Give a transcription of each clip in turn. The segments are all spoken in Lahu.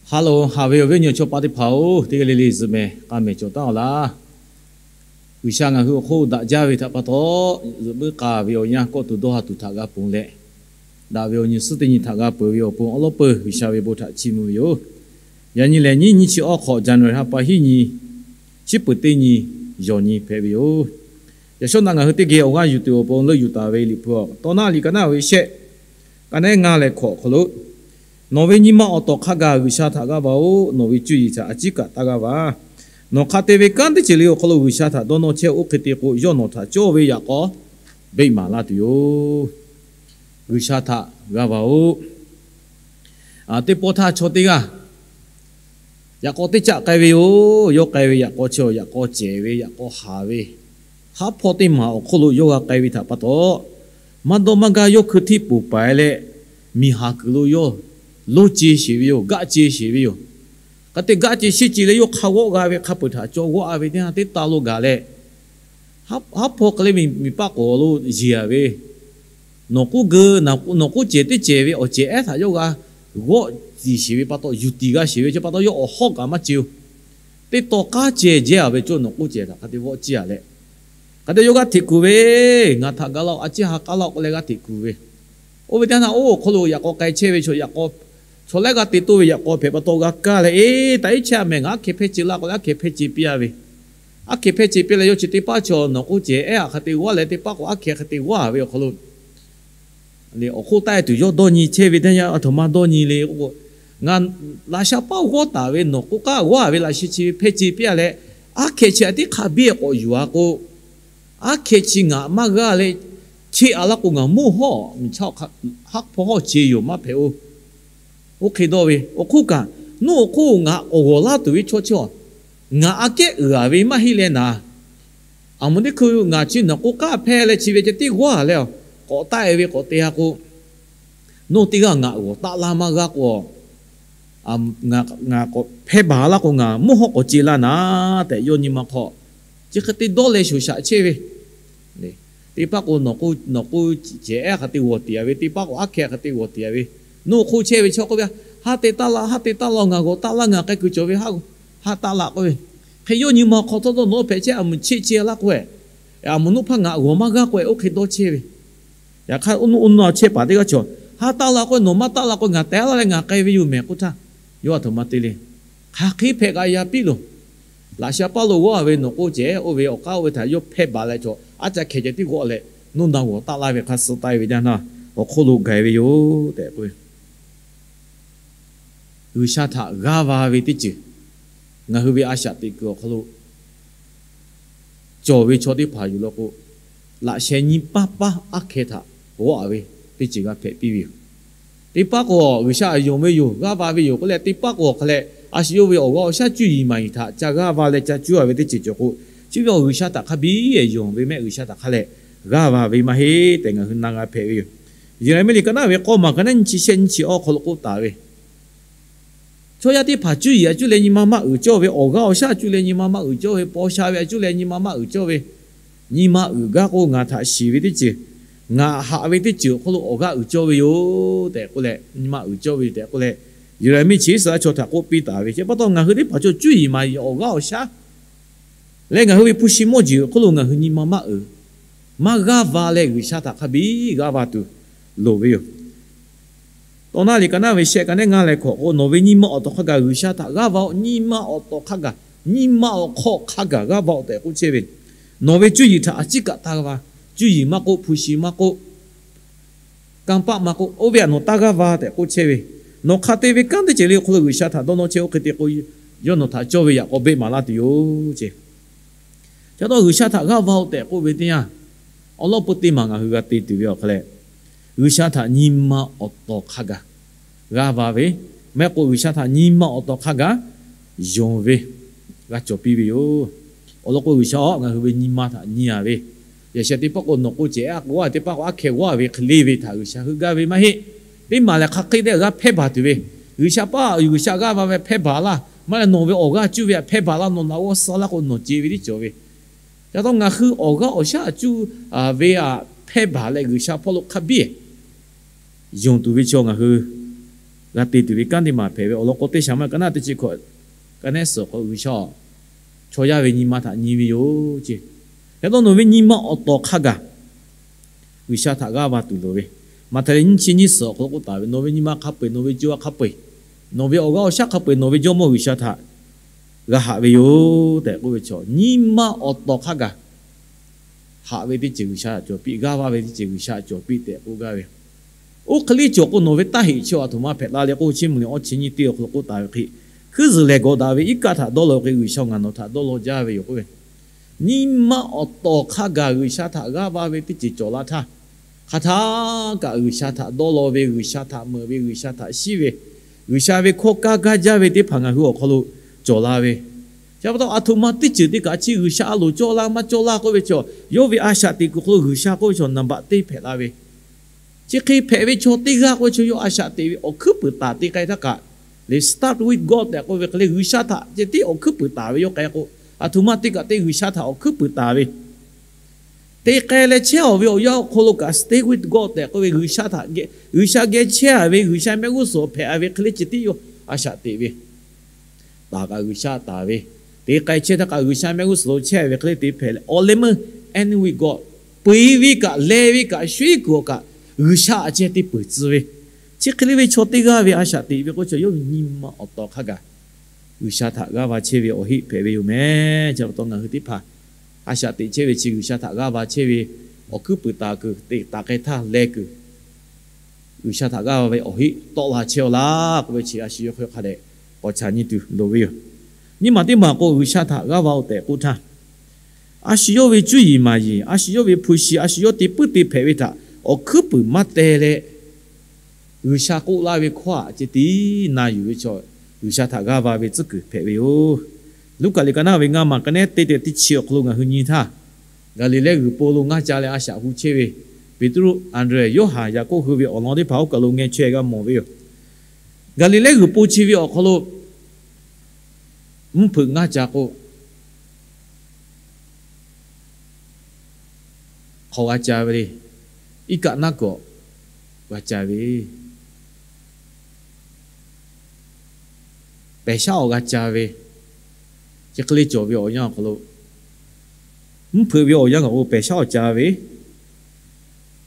Ha loˬ, haꞈ ve awˬ viˉ awˬ nyi chaw paˍ teˇ hpaˍ-oˬ, teˇ g'aˇ le le zuhꞈ mehˍ k'a mehˍ cawˬ taˉ-aw laˇ. G'uiˬsha ngaˬ hui awˬ hk'oˆ daꞈ jaˇ ve htaꞈ pa taw, zuhꞈ puiˉ k'a ve awˬ yanˇ kawˆ tuˬ dawˇ ha tuˬ htaꞈ g'a ponˬ leh, daꞈ ve awˬ nyi suhˉ teˇ nyi htaꞈ g'a peuˬ ve awˬ pon awˉ lawˉ peuˬ G'uiˬsha ve bon htaꞈ chiˇ mvuh ve yoˬ. Yaꞈ nyi lehˬ, nyiˇ nyiˇ chi awˇ hk'awꞈ January ha pa hiˉ nyi, chi peuˬ teˇ nyi, yawˬ nyi hpehꞈ ve yoˬ. Yaꞈ shawˉ naˆ ngaˬ hui teˇ geh awˬ g'aˇ yuˬ tuˬ awˬ pon leuˆ yuˬ taˍ ve Liꞈ hpu awˬ tawˇ naˆ liꞈ ka naˆ ve shehˆ, ka naˆ ngaˇ leh hkawꞈ awˬ hk'aw lo, Nawˬ ve nyi ma awˬ tawˍ hk'a gaˬ G'uiˬsha htaꞈ g'aˇ va-oˬ. Nawˬ ve cuˇ yiˍ htaꞈ a ciˉ kaꞈ taˇ g'aˇ va. Nawˬ hk'a te ve kanˉ teˇ ceuˬ le awˬ hk'aw lo G'uiˬsha htaꞈ dawˇ nawˇ chehˇ-oˬ. Oˇ hk'e te k'o, yawˇ nawˬ htaꞈ cawˇ ve yaꞈ k'aw beˆ maˍ laˇ tuˬ yoˬ. G'uiˬsha htaꞈ g'aˇ va-oˬ. Teˇ pawˆ htaˇ chaw teˇ g'aˇ yaꞈ k'aw teˇ caˆ k'ai ve yoˬ. Yawˇ k'ai ve yaꞈ k'aw chi awˬ yaꞈ k'aw cehˬ ve, yaꞈ k'aw haˍ ve, haˉ hpawˇ teˇ maˬ awˬ hk'oˆ lo yawˇ g'a k'ai ve htaꞈ pa taw, maˇ dawˇ maˇ gaˇ yawˇ hkui htiˇ poˬ paiˍ leh, miˬ haˍ kuiˬ lo yawˇ lonˉ ce sheˍ ve yoˬ, gaˆ ce sheˍ ve yoˬ. Hk'a te gaˆ ce sheˍ ce leh yawˇ hk'a g'awˆ g'a ve hk'a peuˬ htaꞈ caw g'awˆ-a ve teˇ ha teˇ taˇ lo gaˬ leh, haˉ hpawˇ hk'e le miˬ paˆ k'awꞈ lo yeˬ-a ve, nawˬ k'oˆ geu, nawˬ k'oˆ cehˬ teˇ cehˬ ve awˬ cehˬ ehˉ htaꞈ yawˇ g'a g'awˆ tiˍ sheˍ ve pa taw, yuˬ tiˍ g'a sheˍ ve chi pa taw yawˇ awˬ hawˉ kaꞈ maˇ ce-oˬ. Teˇ taw k'aˉ ceh jehˇ-a ve cawˇ nawˬ k'oˆ cehˬ htaꞈ hk'a te vawˆ ciˇ-a leh, hk'a te yawˇ g'aˇ hteꞈ kuˬ ve, Ngaˬ htaꞈ ga laˇ-oˬ, a ciˉ ha k'aˉ laˇ-oˬ k'oˆ leh g'aˇ hteꞈ kuˬ ve. Oˇ ve teˇ ha naˆ oˇ awˬ hk'aw lo yaꞈ k'aw k'ai chehˇ ve chaw yaꞈ k'aw, chaw laiˉ g'aˇ te toˇ ve yaꞈ k'aw hpehꞈ pa taw g'a kaˇ leh, Eˬ, taꞈ iˉ chehˇ-a mehˍ, ngaˬ aˉ hkeh hpehˇ ce laˇ k'oˆ leh aˉ hkeh hpehˇ ce piˇ-a ve. Aˉ hkeh hpehˇ ce piˇ leh yawˇ chi teˇ paˉ chaw nawˬ k'oˆ cehˬ ehˉ-a hk'a te g'awˇ leh teˇ paˉ k'o aˉ hkeh hk'a te g'awˇ-a ve awˬ hk'aw lo, awˬ hk'oˆ taˆ-e tuˬ yawˇ dawˇ nyi chehˇ ve teˇ yanˇ, a htoꞈ ma dawˇ nyi le k'o, Ngaˬ laꞈ sha paˉ g'awˇ taˍ ve nawˬ k'oˆ k'aˉ g'awˇ-a ve laꞈ sheh chi ve hpehˇ ce piˇ-a leh, aˉ hkeh chi a tiˉ hk'a biˇ k'awꞈ yuˬ-a k'o, aˉ hkeh chi ngaˬ maˇ g'aˇ leh, cheˆ-a laˇ k'o ngaˬ mawˇ hawˉ miˬ chaˇ haˉ hpawˇ hawˉ ce yoˬ, maˇ hpehꞈ-oˬ. Oˇ hk'e dawˇ ve awˬ hk'oˆ kaꞈ, nawˬ awˬ hk'oˆ ngaˬ k'awꞈ g'awˬ laˇ tuˬ ve chaw chi, ngaˬ aꞈ kehˉ uiˍ-a ve maˇ heˆ leh naˍ, aˬ moˍ teˇ hkui ngaˬ chi nawˬ k'oˆ k'aˉ hpehˇ leh chi ve ceh tiˉ g'awˇ-a leh, k'awꞈ taˆ-e ve k'awꞈ te-a k'o, nawˬ teˇ g'aˇ ngaˬ g'awˬ taˆ laˇ maˇ g'aˇ k'o, ngaˬ k'awꞈ hpehˇ baˬ laˇ k'o ngaˬ mawˇ hawˉ k'awꞈ ce laˇ naˍ tehꞈ yawˇ nyi ma hk'aw, chi hk'e te dawˇ leh shoˍ shaꞈ chehˇ ve. Teˇ paˉ k'o nawˬ k'oˆ cehˬ ehˉ hk'a te g'awˬ tiˍ-a ve, teˇ paˉ k'o aˉ hkeh hk'a te g'awˬ tiˍ-a ve, nawˬ awˬ hk'oˆ chehˇ ve chaw k'oˆ ve, Ha te taˇ laˇ, ha te taˇ laˇ, ngaˬ g'awˬ taˆ laˇ, ngaˬ k'ai kuiˬ cawˬ ve, ha taˆ laˇ k'oˆ ve. Hk'e yawˇ nyi ma hk'aw htawˇ dawˇ nawˬ hpehꞈ chehˇ, aˬ moˍ cheˆ ce laˇ k'o, aˬ moˍ nawˇ hpaˇ ngaˬ g'awˬ maˇ g'aˇ k'o, oˇ hk'e dawˇ chehˇ ve. Yaꞈ hk'aˇ oˇ nu oˇ nu a chehˇ paˍ teˇ g'aˇ chaw, Ha taˆ laˇ k'oˆ ve, nawˬ maˇ taˆ laˇ k'oˆ ve, ngaˬ tehꞈ laˇ leh ngaˬ k'ai ve yoˬ mehˍ k'oˆ htaˇ, yawˇ a htoꞈ ma te le. Hk'aˬ hk'e hpehꞈ g'a yaˇ piˇ loˬ. Laꞈ sha paˉ lo g'awˇ-a ve nawˬ k'oˆ cehˬ oˇ ve awˬ k'aˉ oˇ ve htaꞈ yawˇ hpehˇ baˬ leh chaw aˉ ca hkeh ceh tiˉ g'awˆ leh, nawˬ na g'awˬ taˆ laˇ ve hk'a suh taˆ-e ve jaˇ naˇ, awˬ hk'oˆ lo gaˬ-e ve yoˬ tehꞈ k'oˆ ve. G'uiˬsha htaꞈ g'aˇ va ve teˇ ceuˬ, ngaˬ hui ve a shaꞈ teꞈ kuiˬ awˬ hk'aw lo cawˬ ve chaw teˇ hpaˍ yuˬ law k'o, laꞈ sheh nyiˇ paˉ paˉ aˉ hkeh htaꞈ g'awˆ-a ve teˇ ceuˬ g'a hpehꞈ piˇ ve yoˬ. Teˇ paˉ k'o G'uiˬsha yonˍ ve yoˬ, g'aˇ va ve yoˬ k'oˆ leh, teˇ paˉ k'o hk'a leh a shu yawˇ ve awˬ g'aˇ awˬ shaˉ cuˇ yiˍ maˍ yiˍ htaꞈ ca g'aˇ va leh ca cuˇ-a ve teˇ ceuˬ cawˬ k'o, chi ve awˬ G'uiˬsha htaꞈ hk'a biˇ yonˍ ve mehˆ, G'uiˬsha htaꞈ hk'a leh g'aˇ va ve maˇ heˆ tehꞈ ngaˬ hui na g'a hpehꞈ ve yoˬ. Yeˍraˍmiˆ liꞈ ka naˆ ve k'awˇ maˬ ka naˆ nyiˇ chi shehˆ nyiˇ chi awˇ hk'aw lo k'oˆ taˍ ve, Chaw yaˇ teˇ hpaˍ cuˇ yiˍ a cuˇ leh nyi ma maˇ uiˍ cawˇ ve, awˬ g'aˇ awˬ shaˉ a cuˇ leh nyi ma maˇ uiˍ cawˇ ve, paw sha ve a cuˇ leh nyi ma maˇ uiˍ cawˇ ve, nyi ma uiˍ gaˇ k'o ngaˬ htaꞈ shiˍ ve teˇ ceuˬ, ngaˬ haꞈ ve teˇ ceuˬ awˬ hk'aw lo awˬ g'aˇ uiˍ cawˇ ve yoˬ tehꞈ k'oˆ leh, nyi ma uiˍ cawˇ ve yoˬ tehꞈ k'oˆ leh, Yeˍraˍmiˆ chi Iˉsaˍreˍlaˆ chaw htaꞈ k'oˆ piˇ taˍ ve. Chi pa taw ngaˬ hui teˇ hpaˍ chaw cuˇ yiˍ maˍ yiˍ awˬ g'aˇ awˬ shaˉ leh ngaˬ hui ve hpu shi mawˇ jeˬ awˬ hk'oˆ lo ngaˬ hui nyi ma maˇ uiˍ, maˇ g'aˇ va leh G'uiˬsha htaꞈ hk'a biˇ g'aˇ va tuˬ loˍ ve yoˬ. Tawˇ naˆ liꞈ ka naˆ ve shehˆ ka naˆ ngaˇ leh hkawꞈ k'o, Nawˬ ve nyi ma awˬ tawˍ hk'a gaˬ G'uiˬsha htaꞈ g'aˇ va-oˬ, nyi ma awˬ tawˍ hk'a gaˬ, nyi ma awˬ hk'aw hk'a gaˬ g'aˇ va-oˬ tehꞈ k'oˆ chehˇ ve. Nawˬ ve cuˇ yiˍ htaꞈ a ciˉ kaꞈ taˇ g'aˇ va. Cuˇ yiˍ maˇ k'oˆ, hpu shi maˇ k'oˆ, kanˇ paˆ maˇ k'oˆ, oˇ ve htaꞈ nawˬ taˇ g'aˇ va tehꞈ k'oˆ chehˇ ve. Nawˬ hk'a te ve kanˉ teˇ ceuˬ le awˬ hk'aw lo G'uiˬsha htaꞈ dawˇ nawˇ chehˇ, oˇ hk'e te k'o, yawˇ nawˬ htaꞈ cawˇ ve yaꞈ k'aw beˆ maˍ laˇ tuˬ yoˬ ce. Ca taw G'uiˬsha htaꞈ g'aˇ va-oˬ tehꞈ k'oˆ ve teˇ yanˇ, awˬ lawn peu teˇ maˬ ngaˬ hui g'a te tuˬ ve awˬ hk'a leh, G'uiˬsha htaꞈ nyi ma awˬ tawˍ hk'a gaˬ g'aˇ va ve, maˇ heˆ k'o G'uiˬsha htaꞈ nyi ma awˬ tawˍ hk'a gaˬ yonˍ ve g'a cawˬ piˇ ve yoˬ. Awˬ lawn k'o G'uiˬsha-oˬ, ngaˬ hui ve nyi ma htaꞈ nyi-a ve, yaꞈ sheh teˇ paˉ k'o nawˬ k'oˆ cehˬ a k'o g'aˇ, teˇ paˉ k'o aˉ hkeh g'aˇ ve hk'e le ve htaꞈ G'uiˬsha heuˆ gaˇ ve maˇ heˆ. Teˇ maˬ lehˬ hk'aˬ hk'e te g'aˇ hpehˇ baˬ tuˬ ve, G'uiˬsha paˉ G'uiˬsha g'aˇ va ve hpehˇ baˬ laˇ, maˇ lehˬ nawˬ ve awˬ g'aˇ cuˇ ve htaꞈ hpehˇ baˬ laˇ, nawˬ naꞈ g'awˇ suh laˇ k'o nawˬ ce ve tiˉ cawˬ ve. Ca taw ngaˬ hui awˬ g'aˇ awˬ shaˉ a cuˇ ve htaꞈ hpehˇ baˬ leh G'uiˬsha hpawˇ lo hk'a biˇ yonˍ tuˬ ve chaw ngaˬ hui g'a te tuˬ ve kanˉ teˇ maˬ hpehꞈ ve awˬ lawn k'o, teˇ Saˍmuˍeˍlaˆ ka naˆ teˇ chi hkawꞈ, ka nehˉ suhˍ awˬ hk'aw lo G'uiˬsha chaw yaˇ ve nyi ma htaꞈ nyi ve yoˬ ceˇ. Hk'e te nyi ma awˬ tawˍ hk'a gaˬ G'uiˬsha htaꞈ g'aˇ va tuˬ loˍ ve, Maꞈhtehˍ lehˬ nyiˇ chi nyiˇ suhˍ awˬ hk'aw lo k'oˆ taˍ ve, Nawˬ ve nyi ma hk'a peu-eˬ, nawˬ ve co ha hk'a peu-eˬ, nawˬ ve awˬ g'aˇ awˬ shaˉ hk'a peu-eˬ, nawˬ ve Jawˇmawˇ G'uiˬsha htaꞈ g'a haꞈ ve yoˬ tehꞈ k'oˆ ve chaw, nyi ma awˬ tawˍ hk'a gaˬ haꞈ ve teˇ ceuˬ G'uiˬsha htaꞈ cawˬ piˇ, g'aˇ va ve teˇ ceuˬ G'uiˬsha htaꞈ cawˬ piˇ tehꞈ k'oˆ gaˇ ve. Oˇ hk'e le cawˬ k'o, nawˬ ve taˇ heꞈ chi a htoꞈ ma hpehꞈ la leh k'o, Chiˇ mvuh liꞈ awˇ chi nyiˇ teˇ awˬ hk'aw lo k'oˆ taˍ ve hk'e, hkuiˉ zuhˬ lehˬ gawˬ daꞈ ve iˉ kaˆ htaꞈ dawˇ law ve hk'e, G'uiˬsha ngaˬ nawˬ htaꞈ dawˇ law jaˇ ve yoˬ k'oˆ ve. Nyi ma awˬ tawˍ hk'a gaˬ G'uiˬsha htaꞈ g'aˇ va ve teˇ ceuˬ cawˬ la htaˇ, hk'aˬ htaˇ kaꞈ G'uiˬsha htaꞈ dawˇ law ve, G'uiˬsha htaꞈ meuꞈ ve, G'uiˬsha htaꞈ shiˉ ve, G'uiˬsha ve hkawˇ kaˇ gaˇ jaˇ ve teˇ hpaˍ ngaˬ hui awˬ hk'aw lo cawˬ la ve. Chi pa taw, a htoꞈ ma teˇ ceuˬ teˇ kaꞈ chi G'uiˬsha a loˍ cawˇ la maˇ cawˇ laˇ k'oˆ ve chaw, yawˇ ve a shaꞈ teꞈ kuiˬ hk'aw lo G'uiˬsha k'oˆ ve chaw number teˇ hpehꞈ la ve. Chi hk'e hpehꞈ ve chaw teˇ g'aˇ k'oˆ ve chaw, yawˇ a shaꞈ teꞈ ve awˬ hkuiˉ puiˍ taˍ te k'ai htaˇ kaꞈ, lehˬ start with God tehꞈ k'oˆ ve hk'e le, G'uiˬsha htaꞈ ceh tiˉ awˬ hkuiˉ puiˍ taˍ ve yawˇ k'ai k'o, a htoꞈ ma te kaꞈ te G'uiˬsha htaꞈ awˬ hkuiˉ puiˍ taˍ ve. Te k'ai leh chehˇ-aˬ ve awˬ yanˇ awˬ hk'aw lo kaꞈ stay with God tehꞈ k'oˆ ve, G'uiˬsha htaꞈ, G'uiˬsha geh chehˇ-aˬ ve, G'uiˬsha mehˆ g'uˇ suhˍ hpehꞈ-a ve hk'e le ceh tiˉ yawˇ a shaꞈ teꞈ ve. Taˍ kaꞈ G'uiˬsha taˍ ve, te k'ai chehˇ htaˇ kaꞈ G'uiˬsha mehˆ g'uˇ suhˍ lo chehˇ ve hk'e le te hpehꞈ leh, awˬ leh meuˇ end with God, peu-eˬ ve kaꞈ leh ve kaꞈ shuˉ kuiˬ awˬ kaꞈ G'uiˬsha a ceh te peuˬ tcuh ve. Chi hk'e le ve chaw teˇ g'aˇ ve a shaꞈ teꞈ ve k'oˆ ve chaw, yawˇ ve nyi ma awˬ tawˍ hk'a gaˬ G'uiˬsha htaꞈ g'aˇ va chehˇ ve awˬ heˆ hpehꞈ ve yoˬ mehˍ. Chi pa taw ngaˬ hui teˇ hpaˍ a shaꞈ teꞈ chehˇ ve chi G'uiˬsha htaꞈ g'aˇ va chehˇ ve awˬ hkuiˉ puiˍ taˍ kuiˬ te taˍ k'ai htaˇ leh kuiˬ G'uiˬsha htaꞈ g'aˇ va ve awˬ heˆ tawˆ la chehˇ-aw laˇ k'oˆ ve chi a shu yawˇ hk'aw hk'a dehꞈ k'awꞈ ca nyi tuˬ loˍ ve yoˬ. Nyiˇ maˬ teˇ maˬ k'o, G'uiˬsha htaꞈ g'aˇ va-oˬ tehꞈ k'oˆ htaˇ, a shu yawˇ ve cuˇ yiˍ maˍ yiˍ, a shu yawˇ ve hpu shi, a shu yawˇ te puiˉ te hpehꞈ ve htaꞈ awˬ hkuiˉ puiˍ maˇ teh leh, G'uiˬsha k'oˆ laˇ ve hkawˇ htaꞈ ceh tiˉ na yuˬ ve chaw, G'uiˬsha htaꞈ g'aˇ va ve tcuhˉ kuiˬ hpehꞈ ve yoˬ. Luˉkaꞈ liꞈ ka naˆ ve ngaˇ maˬ ka nehˉ teˇ tehꞈ teˇ chi awˬ hk'aw lo ngaˬ hui nyi htaˇ, Gaˍliˍlehˇ g'uiˬ po lo ngaˇ ca leh a shaꞈ hu chehˇ ve Peˍtruˆ, Anˍdrehˍ, Yoˇhanˬ, Yaˍkoˆ hui ve awˬ lawn teˇ hpaˍ oˇ kaˬ lo ngeh chaweh g'a mawˬ ve yoˬ. Gaˍliˍlehˇ g'uiˬ po chi ve awˬ hk'aw lo mvuhˇ hpeuꞈ ngaˇ ca k'o, hk'aw g'a ca ve le. Iˉ kaˆ naˉ kuiˬ g'a ca ve, pehˬ shaˉ awˬ g'a ca ve, chi hk'e le cawˬ ve awˬ yanˇ awˬ hk'aw lo, mvuhˇ hpeuꞈ ve awˬ yanˇ k'o pehˬ shaˉ awˬ ca ve,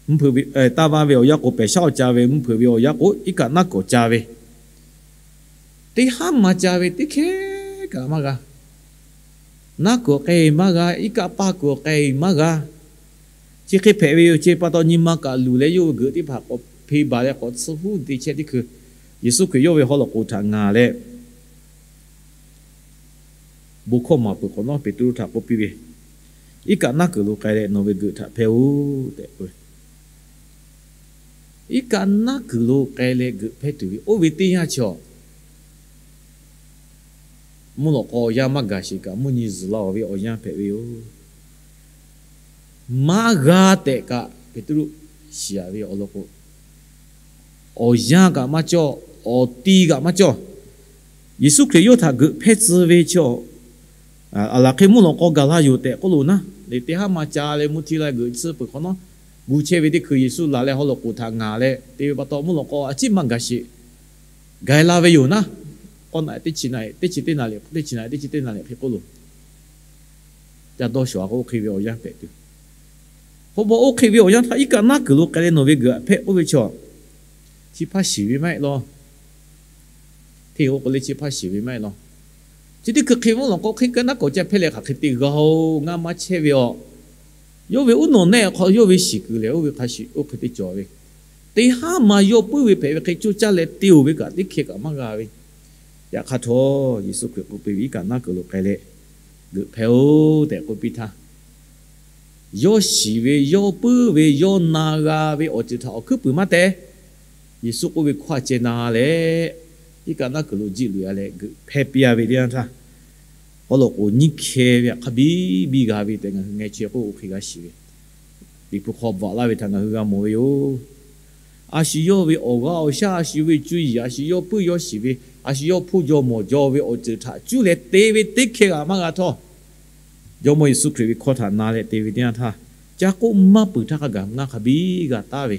mvuhˇ hpeuꞈ ve, taˇ vaˇ ve awˬ yanˇ k'o pehˬ shaˉ awˬ ca ve, mvuhˇ hpeuꞈ ve awˬ yanˇ k'o iˉ kaˆ naˉ kuiˬ ca ve, teˇ haˉ ma ca ve teˇ hkehˉ kaꞈ maˇ g'a. Naˉ kuiˬ k'ai maˇ g'a, iˉ kaˆ paˇ kuiˬ k'ai maˇ g'a. Chi hk'e hpehꞈ ve yoˬ. Chi pa taw nyi ma kaꞈ luˬ leh yawˇ ve geuꞈ teˇ hpaˍ k'awꞈ hpeˇ baˬ leh k'awꞈ tsuhˇ huˉ te chehˇ teˇ hkui, Yeˍsuˆ Hkriꞈ yawˇ ve haw loꞈ k'oˍ htaꞈ ngaˍ leh, bon hkawˇ maˍ peuˬ hk'awꞈ nawˉ Peˍtruˆ htaꞈ k'oˆ piˇ ve, Iˉ kaˆ naˉ kuiˬ lo k'ai leh nawˬ ve geuꞈ htaꞈ hpehˇ-oˆ tehꞈ k'oˆ ve. Iˉ kaˆ naˉ kuiˬ lo k'ai leh geuꞈ hpehˇ tuˬ ve oˇ ve teˇ yanˇ chi awˬ, mvuhˇ lawꞈ k'aw awˬ yanˇ maˇ gaˬ sheˍ kaꞈ, mvuhˇ nyi zuhˬ la-oˬ ve awˬ yanˇ hpehꞈ ve yoˬ. Maˇ g'a tehꞈ kaꞈ Peˍtruˆ shiˍ-a ve awˬ lawn k'o, awˬ yanˇ kaꞈ maˇ cawˇ, awˬ ti kaꞈ maˇ cawˇ. Yeˍsuˆ Hkriꞈ yawˇ htaꞈ geuꞈ hpehˇ tcuh ve chi awˬ, aˬ laˬ hk'e mvuhˇ lawꞈ k'aw gaˬ la yoˬ tehꞈ k'oˆ loˬ naˉ, leh teˇ haˉ ma ca leh mvuhˇ htiˇ la geuꞈ tcuhˇ peuˬ hk'awꞈ nawˉ, gu chehˇ ve teˇ hkui Yeˍsuˆ laˬ leh haw loꞈ k'oˍ htaꞈ ngaˍ leh te ve pa taw mvuhˇ lawꞈ k'aw a ciˉ maˇ gaˬ sheˍ, gaˬ-e la ve yoˬ naˉ. K'awˇ naꞈ teˇ chi naꞈ, teˇ chi teˇ naꞈ leh, teˇ chi naꞈ teˇ chi teˇ naꞈ leh hk'e k'oˆ loˬ. Ca dawˇ shawˍ-a k'o oˇ hk'e ve awˬ yanˇ hpehꞈ tuˬ, hk'oˆ bawˆ oˇ hk'e ve awˬ yanˇ htaˇ iˉ kaˆ naˉ kuiˬ lo k'ai leh nawˬ ve geuꞈ htaꞈ hpehˇ k'oˆ ve chi awˬ, chi hpaˇ shiˍ ve maˇ heˆ law. Hteˇ k'o k'o leh chi hpaˇ shiˍ ve maˇ heˆ law. Chi teˇ hkui hk'e mvuhˇ lawꞈ k'aw hk'e kaˆ naˉ kuiˬ ca hpehˇ leh hk'aˬ hk'e te g'a-oˬ, ngaˇ maˇ chehˇ ve awˬ, yawˇ ve uˉ nawˬ nehˆ hk'aw yawˇ ve shiˍ kuiˬ lehˬ oˇ ve hk'a shuˍ oˇ hk'e te cawˬ ve, teˇ haˉ ma yawˇ puiˉ ve hpehꞈ ve hk'e coˇ caˇ leh te-oˬ ve kaꞈ teˇ hkeh kaꞈ maˇ g'a ve. Yaꞈ hk'aˇ htawˇ Yeˍsuˆ Hkriꞈ k'oˆ piˇ ve, Iˉ kaˆ naˉ kuiˬ lo k'ai leh geuꞈ hpehˇ-oˆ tehꞈ k'oˆ piˇ htaˇ, yawˇ shiˍ ve, yawˇ puiˉ ve, yawˇ na g'a ve awˬ ceuˬ htaꞈ awˬ hkuiˉ puiˍ maˇ teh. Yeˍsuˆ k'oˆ ve hkawˇ a ceh na leh, iˉ kaˆ naˉ kuiˬ lo jiˆ luꞈ-a leh geuꞈ hpehˇ piˇ-a ve teˇ yanˇ htaˇ, haw loꞈ k'oˍ nyiˇ hkeh ve htaꞈ hk'a biˇ biˇ g'a ve tehꞈ ngaˬ hui ngeh chaweh k'o oˇ hk'e g'a shiˍ ve, Liꞈ hpu hk'aw bvuhꞈ laˇ ve htaꞈ ngaˬ hui g'a mawˬ ve yoˬ. A shu yawˇ ve awˬ g'aˇ awˬ shaˉ, a shu yawˇ ve cuˇ yiˍ, a shu yawˇ puiˉ yawˇ shiˍ ve, a shu yawˇ hpfuhˇ jaw mawˬ jaw ve awˬ ceuˬ htaꞈ cuˇ leh te ve teˇ hkeh g'aꞈ maˇ g'a htawˇ, Jawˇmawˇ Yeˍsuˆ Hkriꞈ ve hkawˇ htaꞈ na leh te ve teˇ yanˇ htaˇ, ca k'oˆ maˇ peuˬ htaˇ hk'a gaˬ ngaˇ hk'a biˇ g'a taˍ ve,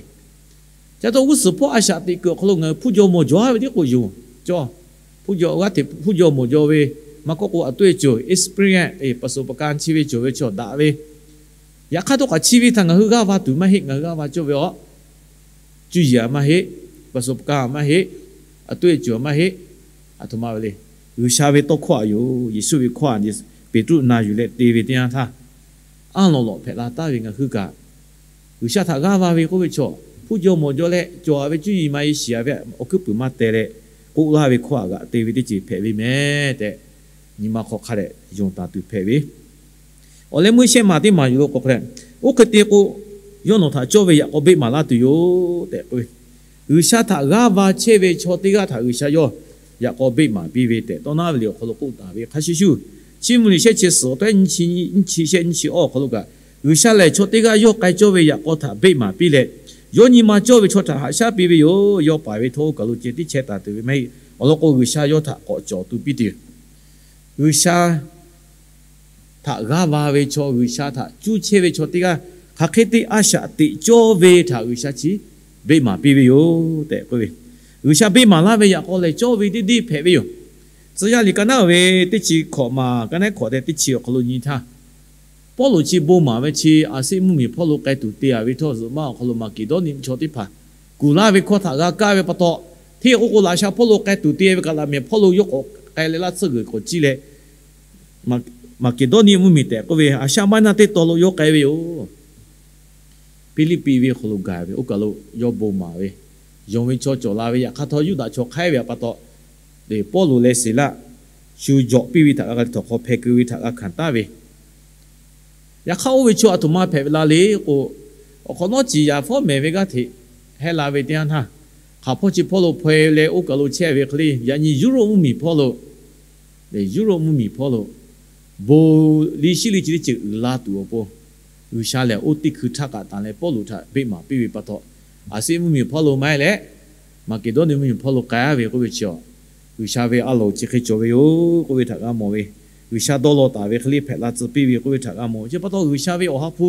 Ca taw g'uˇ suhˍ hpawˇ a shaꞈ teꞈ kuiˬ awˬ hk'aw lo ngaˬ hui hpuˇ jaw mawˬ jaw ve tiˉ k'o yoˬ. Cawˬ, hpuˇ jaw g'aˇ hteꞈ hpuˇ jaw mawˬ jaw ve, maˇ k'oˆ k'o အတွေ့အကြုံ experience ประสบการณ์ chi ve cawˬ ve chaw daꞈ ve. Yaꞈ hk'aˇ htawˇ kaꞈ chi ve htaꞈ ngaˬ hui g'aˇ va tuˬ maˇ heˆ, ngaˬ hui g'aˇ va cawˇ ve awˬ cuˇ yiˍ a maˇ heˆ, ประสบการณ์ a maˇ heˆ, อเตอร์เอเจอร์ maˇ heˆ, a htoꞈ ma ve le. G'uiˬsha ve tawˇ hkawˇ a yoˬ. Yeˍsuˆ ve hkawˇ a, Peˍtruˆ na yuˬ leh te ve teˇ yanˇ htaˇ, aˉ lawꞈ lawꞈ hpehꞈ la taˍ ve ngaˬ hui kaꞈ, G'uiˬsha htaꞈ g'aˇ va ve k'oˆ ve chaw, hpuˇ jaw mawˬ jaw leh cawˬ a ve cuˇ yiˍ ma e shiˍ a ve awˬ hkuiˉ puiˍ maˇ teh leh, k'oˆ laˇ ve hkawˇ a g'aꞈ te ve teˇ ceuˬ hpehꞈ ve meh tehꞈ, nyi ma hk'aw hk'a dehꞈ yonˍ taˍ tuˬ hpehꞈ ve. Awˬ leh meuˇ shehˆ maˬ teˇ maˬ yuˬ lo k'o hk'a leh, oˇ hk'e te k'o, yawˇ nawˬ htaꞈ cawˇ ve yaꞈ k'aw beˆ maˍ laˇ tuˬ yoˬ tehꞈ k'oˆ ve. G'uiˬsha htaꞈ g'aˇ va chehˇ ve chaw teˇ g'aˇ htaꞈ G'uiˬsha yawˇ yaꞈ k'aw beˆ maˍ piˇ ve tehꞈ tawˇ naˉ ve liꞈ awˬ hk'aw lo k'oˆ taˍ ve hk'a shuˍ shuˍ, Chiˇ mvuh liꞈ shehˆ chi suhˍ awˬ tawehˉ nyiˇ chi shehˆ nyiˇ chi awˇ awˬ hk'aw lo kaꞈ, G'uiˬsha lehˬ chaw teˇ g'aˇ yawˇ k'ai cawˇ ve yaꞈ k'aw htaꞈ beˆ maˍ piˇ leh, yawˇ nyi ma cawˇ ve chaw htaꞈ haꞈ shaˉ piˇ ve yoˬ. Yawˇ paiˍ ve htawˇ oˇ kaˬ lo ceh tiˉ chehˇ taˍ tuˬ ve maˇ heˆ. Awˬ lawn k'o, G'uiˬsha yawˇ htaꞈ k'awꞈ cawˬ tuˬ piˇ tuˬ yoˬ. G'uiˬsha htaꞈ g'aˇ va ve chaw, G'uiˬsha htaꞈ cuˇ chehˇ ve chaw teˇ g'aˇ hk'aˬ hk'e te a shaꞈ teꞈ cawˇ ve htaꞈ G'uiˬsha chi beˆ maˍ piˇ ve yoˬ tehꞈ k'oˆ ve. G'uiˬsha beˆ maˍ laˇ ve yaꞈ k'aw lehˬ, cawˇ ve deˇ deˇ hpehꞈ ve yoˬ. Tcuh yaˇ liꞈ ka naˉ ve teˇ chi hkawꞈ maˬ, ka naˉ hkawꞈ te teˇ chi awˬ hk'aw lo nyi htaˇ, Pawˇluꞈ chi bon maˍ ve chi Aˍseˆ mvuhˇmiˬ hpawˇ lo k'ai tuˬ te a ve htawˇ, zuhꞈ maˇ awˬ hk'aw lo Maˍkeˍdawˇniˆ chaw teˇ hpaˍ kuˬ laˇ ve hkawˇ htaꞈ g'a kaˇ ve pa taw, hteˇ k'oˆ k'o, laꞈ sha hpawˇ lo k'ai tuˬ te ve kaꞈ laꞈ mehˍ hpawˇ lo yawˇ k'awꞈ k'ai leh laˇ tsuhˇ g'uiˬ k'awꞈ ciˇ leh, Maˍkeˍdawˇniˆ mvuhˇmiˬ tehꞈ k'oˆ ve, Aˍsaˆ maˇ naˆ teˇ tawn lo yawˇ k'ai ve yoˬ. Hpiˇliˇpiˆ venˇ hk'aw lo gaˬ ve oˇ kaˬ lo yawˇ bon maˍ ve, yonˍ ve chaw cawˬ la ve, yaꞈ hk'aˇ htawˇ Yuˇdaꞈ chaw hk'aiˉ ve pa taw, Pawˇluꞈ leh Siˍlaˆ shu jawꞈ piˇ ve htaꞈ g'a hk'a te htawnˍ hk'aw hpeh keu ve htaꞈ g'a hkanˍ taˍ ve, yaꞈ hk'aˇ oˇ ve chaw a htoꞈ ma hpehꞈ ve la le k'o, awˬ hk'awꞈ nawˉ ciˍ yaˍ fawˉ mehˍ ve g'aˇ hteꞈ hehˉ la ve teˇ yanˇ htaˇ, hk'aˬ hpawˇ chi hpawˇ lo hpaw leh oˇ kaˬ lo chehˇ ve hk'e le, yaꞈ nyi Yuˇrawˇ mvuhˇmiˬ hpawˇ lo, Yuˇrawˇ mvuhˇmiˬ hpawˇ lo bon liˇ shiˉ liˇ chi teˇ ceuˬ uiˍ la tuˬ awˬ pon, G'uiˬsha lehˬ oˇ teˇ hkui htaˇ kaꞈ tanˬ leh Pawˇluꞈ htaꞈ beˆ maˍ piˇ ve pa taw, Aˍseˆ mvuhˇmiˬ hpawˇ lo maˇ heˆ leh, Maˍkeˍdawˇniˆ mvuhˇmiˬ hpawˇ lo k'ai ve k'oˆ ve chi, G'uiˬsha ve a loˍ chi hk'e cawˬ ve yoˬ k'oˆ ve htaꞈ g'a mawˬ ve, G'uiˬsha dawˇ law taˍ ve hk'e le hpehꞈ la tcuh piˇ ve k'oˆ ve htaꞈ g'a mawˬ ve chi pa taw, G'uiˬsha ve awˬ ha hpu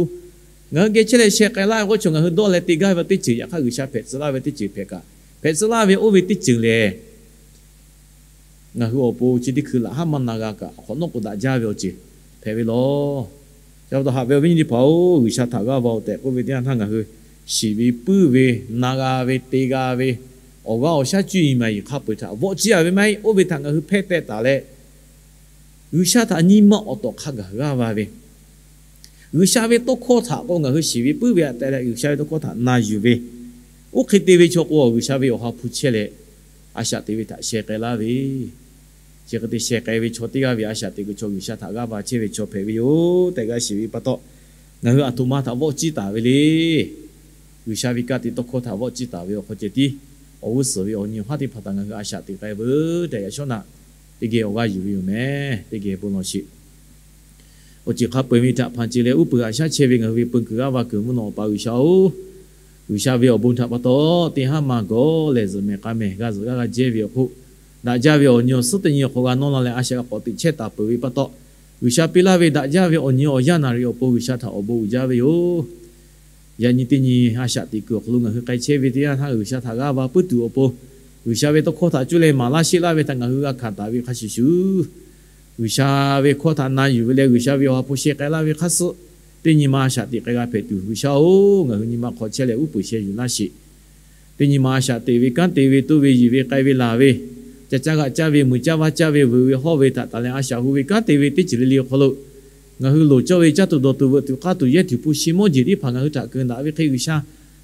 ngaˬ hui geh chehˇ leh sheh k'ai laˇ ve k'oˆ ve chaw, ngaˬ hui dawˇ leh te gaˇ ve teˇ ceuˬ, yaꞈ hk'aˇ G'uiˬsha hpehꞈ tcuh laˇ ve teˇ ceuˬ hpehꞈ kaꞈ, hpehꞈ tcuh laˇ ve oˇ ve teˇ ceuˬ lehˬ, ngaˬ hui awˬ pon chi teˇ hkui laꞈ haˉ maˇ na g'a kaꞈ, awˬ hk'awꞈ nawˉ k'o daꞈ jaˇ ve awˬ ceuˬ hpehꞈ ve lawˬ. Chi pa taw haꞈ ve awˬ viˉ nyi teˇ hpaˍ-oˬ, G'uiˬsha htaꞈ g'aˇ va-oˬ tehꞈ k'oˆ ve teˇ yanˇ htaˇ, ngaˬ hui shiˍ ve puiˉ ve, na g'a ve, te g'a ve, awˬ g'aˇ awˬ shaˉ cuˇ yiˍ maˍ yiˍ hk'a peu-eˬ htaꞈ vawˆ ciˇ a ve maˇ heˆ. Oˇ ve htaꞈ ngaˬ hui hpehˇ teh taˍ leh, G'uiˬsha htaꞈ nyi ma awˬ tawˍ hk'a gaˬ g'aˇ va ve, G'uiˬsha ve tawˇ hkawˇ htaꞈ k'o ngaˬ hui shiˍ ve puiˉ ve htaꞈ teh leh G'uiˬsha ve tawˇ hkawˇ htaꞈ na yuˬ ve, oˇ hk'e te ve chaw k'o, G'uiˬsha ve awˬ ha hpu chehˇ leh a shaꞈ teꞈ ve htaꞈ sheh k'ai laˇ ve, chi hk'e te sheh k'ai ve chaw teˇ g'aˇ ve a shaꞈ teꞈ kuiˬ chaw G'uiˬsha htaꞈ g'aˇ va chehˇ ve chaw hpehꞈ ve yoˬ tehꞈ g'a shiˍ ve pa taw, ngaˬ hui a htoꞈ ma htaꞈ vawˆ ciˇ taˍ ve le. G'uiˬsha ve kanˉ te tawˇ hkawˇ htaꞈ vawˆ ciˇ taˍ ve awˬ hk'aw ceh tiˉ, awˬ g'uˇ suhˍ ve awˬ nyi awˬ haˉ teˇ hpaˍ htaꞈ ngaˬ hui a shaꞈ teꞈ k'ai veuˬ tehꞈ yaꞈ shawˉ naꞈ teˇ geh awˬ g'aˇ yuˬ ve yoˬ meh. Teˇ geh bon lawˬ sheˍ. Awˬ ceuˬ hk'a peu-eˬ ve htaꞈ hpanˍ ce leh uˉ peunˍ haꞈ shaˉ chehˇ ve ngaˬ hui ve peu kuiˬ g'aˇ va kuiˬ mvuhˇ naw Awˬ pa G'uiˬsha-oˬ, G'uiˬsha ve awˬ bon htaꞈ pa taw, teˇ haˉ ma gawˬ lehˬ zuhꞈ mehˍ k'a mehˍ g'a zuhꞈ g'aˇ g'a jehˇ ve awˬ hk'oˆ, daꞈ jaˇ ve awˬ nyi awˬ suhˉ teˇ nyi awˬ hk'aw g'a nawˇ la leh a shaꞈ g'a k'awꞈ teꞈ chehˇ taˍ peuˬ ve pa taw, G'uiˬsha piˇ laˇ ve daꞈ jaˇ ve awˬ nyi awˬ yanˇ naˍ riˍ awˬ pon G'uiˬsha htaꞈ awˬ bon uiˍ jaˇ ve yoˬ. Yaꞈ nyi teˇ nyi a shaꞈ teꞈ kuiˬ awˬ hk'aw lo ngaˬ hui k'ai chehˇ ve teˇ yanˇ htaˇ, G'uiˬsha htaꞈ g'aˇ va puiˉ tuˬ awˬ pon, G'uiˬsha ve tawˇ hkawˇ htaꞈ cuˇ leh maˍ laˇ sheˆ laˇ ve htaꞈ ngaˬ hui g'a hkanˍ taˍ ve hk'a shuˍ shuˍ, G'uiˬsha ve hkawˇ htaꞈ na yuˬ ve leh G'uiˬsha ve awˬ ha hpu sheh k'ai laˇ ve hk'aˇ suh, teˇ nyi ma a shaꞈ teꞈ k'ai g'a hpehꞈ tuˬ, G'uiˬsha-oˬ, ngaˬ hui nyi ma hk'aw chehˇ leh uˉ peunˍ sheh yuˬ laˇ sheˍ. Teˇ nyi ma a shaꞈ teꞈ ve kanˉ te ve toˇ ve yiˬ ve k'ai ve laˬ ve, ca caˇ g'aꞈ caˇ ve, muiˬ caˇ vaˇ caˇ ve, vuiˬ ve hawˇ ve htaꞈ tanˬ leh a shaꞈ hu ve kanˉ te ve teˇ ceuˬ le le awˬ hk'aw lo, ngaˬ hui loˍ cawˇ ve caˇ tuˬ dawˬ tuˬ veuꞈ tuˬ k'aˇ tuˬ yehˇ tuˬ hpu shi mawˇ jeˬ teˇ hpaˍ ngaˬ hui htaꞈ keu daꞈ ve hk'e G'uiˬsha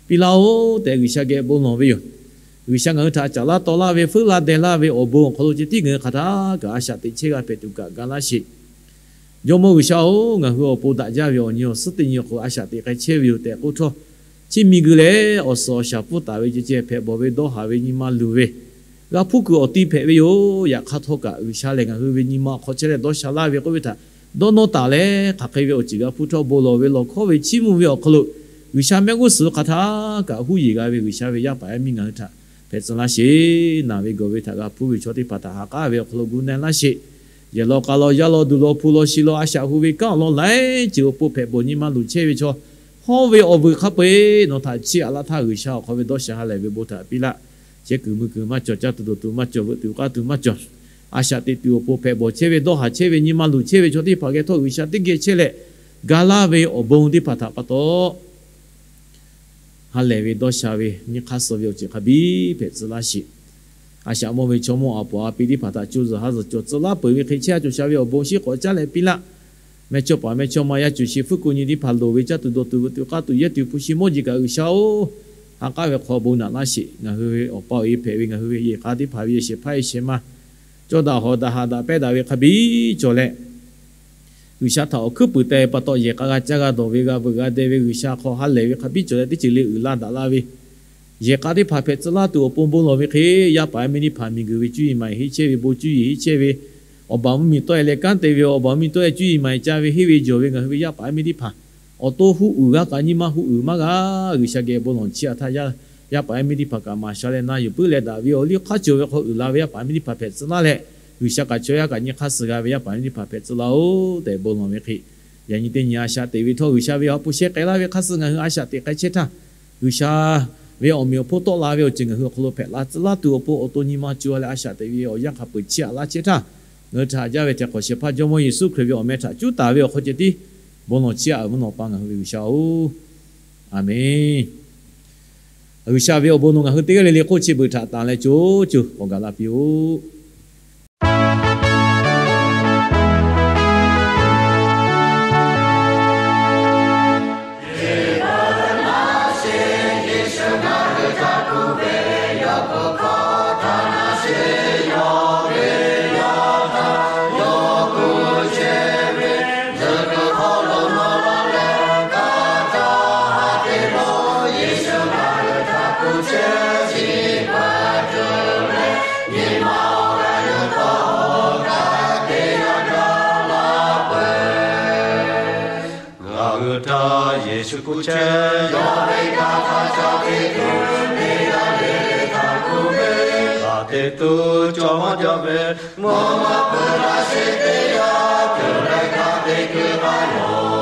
piˇ laˇ-oˆ tehꞈ G'uiˬsha geh bon lawˬ ve yoˬ. G'uiˬsha ngaˬ hui htaꞈ caˍ laˇ taw laˇ ve, feuˉ laˇ deh laˇ ve awˬ bon awˬ hk'aw lo ceh tiˉ ngaˬ hui hk'aˬ htaˇ kaꞈ a shaꞈ teꞈ chehˇ g'a hpehꞈ tuˬ kaꞈ ga laˇ sheˍ. Jawˇmawˇ G'uiˬsha-oˬ, ngaˬ hui awˬ pon daꞈ jaˇ ve awˬ nyi awˬ suhˉ teˇ nyi awˬ hk'aw lo a shaꞈ teꞈ k'ai chehˇ ve yoˬ tehꞈ k'oˆ htawˇ, chi miˬguiˬ lehˬ awˬ suhˍ awˬ shaˍ pfuhˇ taˍ ve ceh ceh hpehꞈ bawˬ ve dawˇ haˍ ve nyi ma luˬ ve, g'a hpuˇ kuiˬ awˬ ti hpehꞈ ve yoˬ. Yaꞈ hk'aˇ htawˇ kaꞈ G'uiˬsha lehˬ ngaˬ hui ve nyi ma awˬ hk'aw chehˇ leh dawˇ sha laˇ ve k'oˆ ve htaꞈ dawˇ nawˇ taˍ leh, hk'aˬ hk'e ve awˬ ceuˬ g'a hpuˇ htawˇ bon lawˬ ve lawˬ hkawˇ ve chiˇ mvuh ve awˬ hk'aw lo, G'uiˬsha mehˆ g'uˇ suhˍ hk'aˬ htaˇ kaꞈ huˉ yeˬ g'a ve G'uiˬsha ve yaˇ paˍ yaˇ miˇ ngaˬ hui htaꞈ hpehꞈ tcuh laˇ sheˍ. Naˬ ve gawˬ ve htaꞈ g'a hpuˇ ve chaw teˇ hpaˍ htaꞈ ha k'aˉ ve awˬ hk'aw lo gu na laˇ sheˍ. Yehˬ law k'a law yaˇ law duˬ law hpu law shi law a shaꞈ hu ve kanˉ awˬ lawn laiˉ ceuˬ awˬ pon hpehꞈ bawˬ nyi ma luˬ chehˇ ve chaw hawˉ ve awˬ vuiˬ hk'a peu-eˬ nawˬ htaꞈ chiˇ aꞈ laˇ htaˇ, G'uiˬsha awˬ hk'aw ve dawˇ sha ha lehˬ ve bon htaꞈ piˇ laˇ. Chehˇ kuiˬ mui kuiˬ maˇ cawˬ, caˇ tuˬ dawˬ tuˬ maˇ cawˬ, veuꞈ tuˬ k'aˇ tuˬ maˇ cawˬ. A shaꞈ teꞈ tuˬ awˬ pon hpehꞈ bawˬ chehˇ ve, dawˇ haˍ chehˇ ve, nyi ma luˬ chehˇ ve chaw teˇ hpaˍ geh htawˇ G'uiˬsha teˇ geh chehˇ leh, ga laˇ ve awˬ bon teˇ hpaˍ htaꞈ pa taw, ha lehˬ ve dawˇ sha ve nyi hk'aˇ suh ve awˬ ceuˬ hk'a biˇ hpehꞈ tcuh laˇ sheˍ. A shaꞈ mawˇ ve chaw mawˇ aˬ poˍ aˬ pi teˇ hpaˍ htaꞈ co zuhˬ ha zuhˬ cawˬ tcuh laˇ peuˬ ve hk'e, chehˇ a cawˬ sha ve awˬ bon shiˉ k'awꞈ caˉ leh piˇ laˇ. Meh chawˇ paˍ meh chawˇ ma yaˇ cuˬ shi hpfuhˇ ko nyi teˇ hpaˍ loˍ ve caˇ tuˬ dawˬ tuˬ veuꞈ tuˬ k'aˇ tuˬ yehˇ tuˬ hpu shi mawˇ jeˬ kaꞈ G'uiˬsha-oˬ, ha k'aˉ ve hk'aw bon naꞈ laˇ sheˍ. Ngaˬ hui ve awˬ pa awˬ e hpehꞈ ve ngaˬ hui ve yehˬ k'a teˇ hpaˍ ve yehˬ shehˍ hpaˇ yehˬ shehˍ ma, cawˇ daꞈ hawˍ daꞈ haꞈ daꞈ pehˇ daꞈ ve hk'a biˇ cawˬ leh, G'uiˬsha htaꞈ awˬ hkuiˉ puiˍ teh pa taw yehˬ k'a g'a caˇ g'a dawˬ ve, g'a veuꞈ g'a deh ve, G'uiˬsha hk'aw ha lehˬ ve hk'a biˇ cawˬ leh teˇ ceuˬ le uiˍ la daꞈ la ve, yehˬ k'a teˇ hpaˍ hpehꞈ tcuh laˇ tuˬ awˬ pon bon lawˬ ve hk'e, yaˇ paˍ yaˇ miˇ teˇ hpaˍ miˬguiˬ ve cuˇ yiˍ maˍ heˆ chehˇ ve, bon cuˇ yiˍ heˆ chehˇ ve, awˬ baˬ mvuhˇmiˬ tawˆ e leh kanˉ te ve, awˬ baˬ mvuhˇmiˬ tawˆ e cuˇ yiˍ maˍ ca ve, henˇ ve jawˬ ve ngaˬ hui ve yaˇ paˍ yaˇ miˇ teˇ hpaˍ, awˬ to huˉ uiˍ g'aˇ kaꞈ nyi ma huˉ uiˍ maˇ g'a. G'uiˬsha geh bon lawˬ chiˇ aꞈ htaˇ, yaˇ paˍ yaˇ miˇ teˇ hpaˍ kaꞈ maˍ sha leh na yuˬ puiˉ leh daꞈ ve awˬ liˇ hk'aˇ cawˬ ve hk'aw uiˍ la ve yaˇ paˍ yaˇ miˇ teˇ hpaˍ hpehꞈ tcuh laˇ leh, G'uiˬsha kaꞈ chaw yaˇ kaꞈ nyi hk'aˇ suh g'a ve yaˇ paˍ yaˇ miˇ teˇ hpaˍ hpehꞈ tcuh laˇ-oˬ tehꞈ bon lawˬ ve hk'e, yaꞈ nyi teˇ nyi a shaꞈ teꞈ ve htawˇ, G'uiˬsha ve awˬ ha hpu sheh k'ai laˇ ve hk'aˇ suh ngaˬ hui a shaꞈ teꞈ k'ai chehˇ htaˇ, G'uiˬsha ve awˬ meꞈ awˬ hponˇ tawˆ la ve awˬ ceuˬ ngaˬ hui awˬ hk'aw lo hpehꞈ la tcuh laˇ tuˬ awˬ pon awˬ to nyi ma co leh a shaꞈ teꞈ ve awˬ yanˇ hk'a peu-eˬ chiˇ aꞈ laˇ chehˇ htaˇ, ngaˬ hui htaꞈ haꞈ jaˇ ve htaꞈ hk'awꞈ shehˍ hpaˇ Jawˇmawˇ Yeˍsuˆ Hkriꞈ ve awˬ meh htaꞈ cuˉ taˍ ve awˬ hk'aw ceh tiˉ bon lawˬ chiˇ aꞈ mvuhˇ naw pa ngaˬ hui ve G'uiˬsha-oˬ, Aˍmenˇ. G'uiˬsha ve awˬ bon nawˬ ngaˬ hui teˇ g'aˇ le le hk'oˆ chi beuꞈ htaꞈ tanˍ leh co co k'awꞈ gaˬ la piˇ-oˆ. Ngaˬ hui htaꞈ Yeˍsuˆ kuˬ chehˇ, yawˇ ve htaꞈ hk'a ca te tuˬ, teˇ g'aˇ le le htaꞈ kuˬ ve, hk'a te tuˬ cawˬ maˇ jaˇ ve, mvuhˇ naw ma peuˬ laˇ sheˍ teˇ yanˇ, tuˬ leh hk'a te kuiˬ k'ai loˬ.